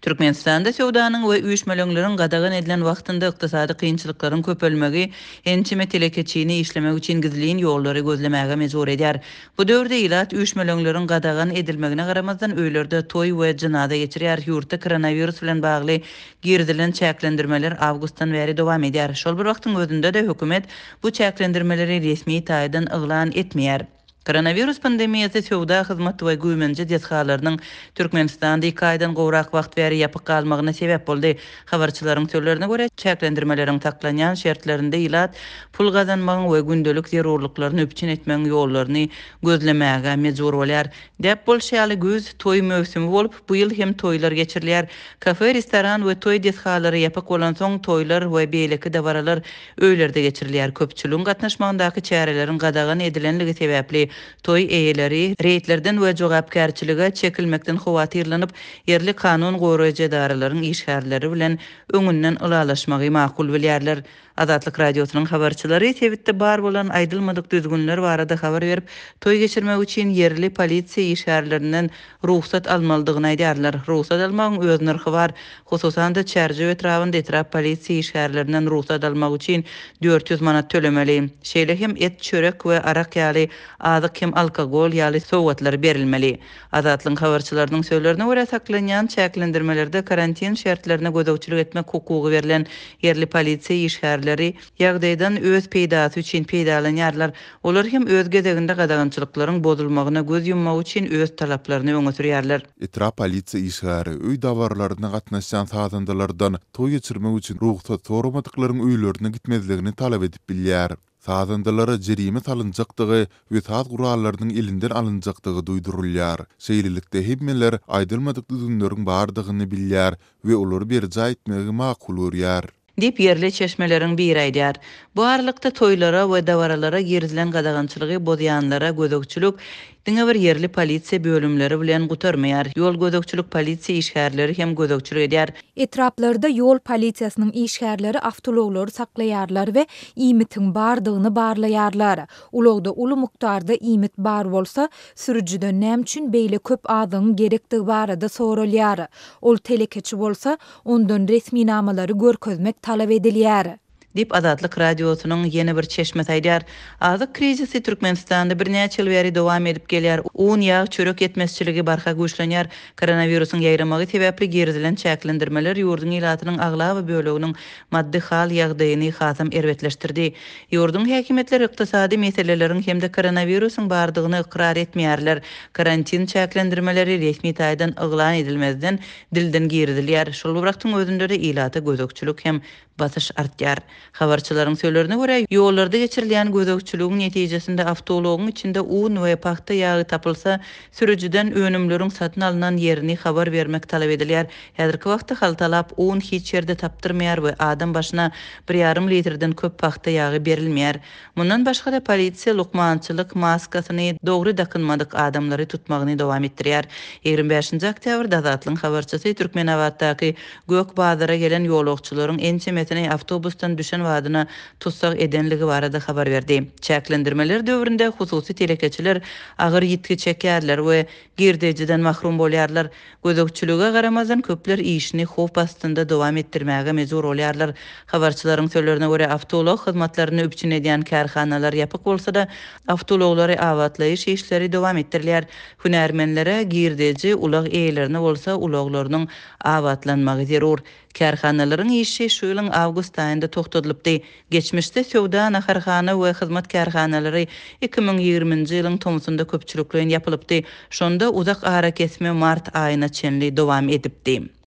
Türkmenistanda söwdanyň we üýşmeleňleriň gadagan edilen wagtynda ykdysady kynçylyklaryň köpelmegi ençeme telekeçini işlemek üçin gizlin ýollary gözlemäge mejbur edýär. Bu döwürde ilat üýşmeleňleriň gadagan edilmegine garamazdan öýlerde toý we jynaza geçirýär. Ýurtda koronawirus bilen bagly girizilen çäklendirmeler awgustdan bäri dowam edýär. Şol bir wagtyň özünde-de hökümet bu çäklendirmeleri resmi taýdan yglan etmeýär. Koronawirus pandemiýasy söwda, hyzmat we güýmenje desgalarynyň Türkmenistanda iki aýdan gowrak wagt bäri ýapyk galmagyna sebäp boldy. Habarçylaryň sözlerine görä, çäklendirmeleriň saklanýan şertlerinde ilat pul gazanmagyň we gündelik zerurlyklaryny üpjün etmegiň ýollaryny gözlemäge mejbur bolýar. Däp bolşy ýaly, güýz toý möwsümi bolup, bu ýyl hem toýlar geçirilýär. Kafe, restoran we toý desgalary ýapyk bolansoň, toýlar we beýleki dabaralar öýlerde geçirilýär. Köpçüligiň gatnaşmagyndaky çäreleriň gadagan edilenligi sebäpli, toý eýeleri reýdlerden we jogapkärçilige çekilmekden howatyrlanyp, ýerli kanun goraýjy edaralaryň işgärleri bilen öňünden ylalaşmagy makul bilýärler. Azatlyk Radiosynyň habarçylary sebitde bar bolan aýdylmadyk düzgünler barada habar berip, toý geçirmek üçin ýerli polisiýa işgärlerinden rugsat almalydygyny aýdýarlar. Rugsat almagyň öz nyrhy bar. Hususan-da, Çärjew etrabynda etrap polisiýa işgärlerinden rugsat almak üçin 400 manat tölemeli. Şeýle hem et, çörek we arak ýaly azyk hem alkogol ýaly sowgatlar berilmeli. Azatlygyň habarçylarynyň sözlerine görä, saklanýan çäklendirmelerde karantin şertlerine gözegçilik etmek hukugy berlen ýerli polisiýa işgärleri ýagdaýdan öz peýdasy üçin peýdalanýarlar. Olar hem öz gezeginde gadagançylyklaryň bozulmagyna göz ýummak üçin öz talaplaryny öňe sürýärler. Etrap polisiýa işgäri öý dabaralaryna gatnaşýan sazandalardan toý geçirmek üçin rugsat soramadyklaryň öýlerine gitmezligini talap edip bilýär. Sazandalara jerime salynjakdygy we saz gurallarynyň elinden alynjakdygy duýdurylýar. Şeýlelikde hemmeler aýdylmadyk düzgünleriň bardygyny bilýär we olary berjaý etmegi makul görýär. Diýip, ýerli çeşmeleriň biri aýdýar. Bu aralykda, toýlara we dabaralara girizilen gadagançylygy bozýanlara gözegçilik diňe bir ýerli polisiýa bölümleri bilen gutarmaýar. Ýol gözegçilik polisiýa işgärleri hem gözegçilik edýär. Etraplarda ýol polisiýasynyň işgärleri awtoulaglary saklaýarlar we iýmitiň bardygyny barlaýarlar. Ulagda uly mukdarda iýmit bar bolsa, sürüjiden näme üçin beýle köp azygyň gerekdigi barada soralýar. Ol telekeçi bolsa, Ondan resminamalary görkezmek talap edilýär. Diýip, Azatlyk Radiosynyň ýene bir çeşmesi aýdýar. Azyk krizisi Türkmenistanda birnäçe ýyl bäri dowam edip gelýär. Un, ýag, çörek ýetmezçiligi barha güýçlenýär. Koronawirusyň ýaýramagy sebäpli girizilen çäklendirmeler ýurduň ilatynyň aglaba böleginiň maddy hal-ýagdaýyny hasam erbetleşdirdi. Ýurduň häkimiýetleri ykdysady meseleleriň hem-de koronawirusyň bardygyny ykrar etmeýärler. Karantin çäklendirmeleri resmi taýdan yglan edilmezden, dilden girizilýär. Şol bir wagtyň özünde-de ilata gözegçilik hem basyş artýar. Habarçylaryň sözlerine görä, ýollarda geçirilýän gözegçiligiň netijesinde awtoulagyň içinde un we pagta ýagy tapylsa, sürüjiden önümleriň satyn alnan ýerini habar bermek talap edilýär. Häzirki wagtda haltalap un hiç ýerde tapdyrmaýar we adam başyna bir ýarym litrden köp pagta ýagy berilmeýär. Mundan başga-da, polisiýa lukmançylyk maskasyny dogry dakynmadyk adamlary tutmagyny dowam etdirýär. 25-nji oktýabrda Azatlygyň habarçysy Türkmenabatdaky Gök bazara gelen ýolagçylaryň ençemesini awtobusdan düşen badyna tussag edenligi barada habar berdi. Çäklendirmeler döwründe hususy telekeçiler agyr ýitgi çekýärler we girdejiden mahrum bolýarlar. Gözegçilige garamazdan, köpler işini howp astynda dowam etdirmäge mejbur bolýarlar. Habarçylaryň sözlerine görä, awtoulag hyzmatlaryny üpjün edýän kärhanalar ýapyk bolsa-da, awtoulaglary abatlaýyş işleri dowam etdirilýär. Hünärmenlere girdeji, ulag eýelerine bolsa ulaglarynyň abatlanmagy zerur. Kärhanalaryň işi şu ýylyň awgust aýynda togtadylypdy. Geçmişde söwda, naharhana we hyzmat kärhanalary 2020-nji ýylyň tomsunda köpçülikleýin ýapylypdy. Şonda uzak arakesme mart aýyna çenli dowam edipdi.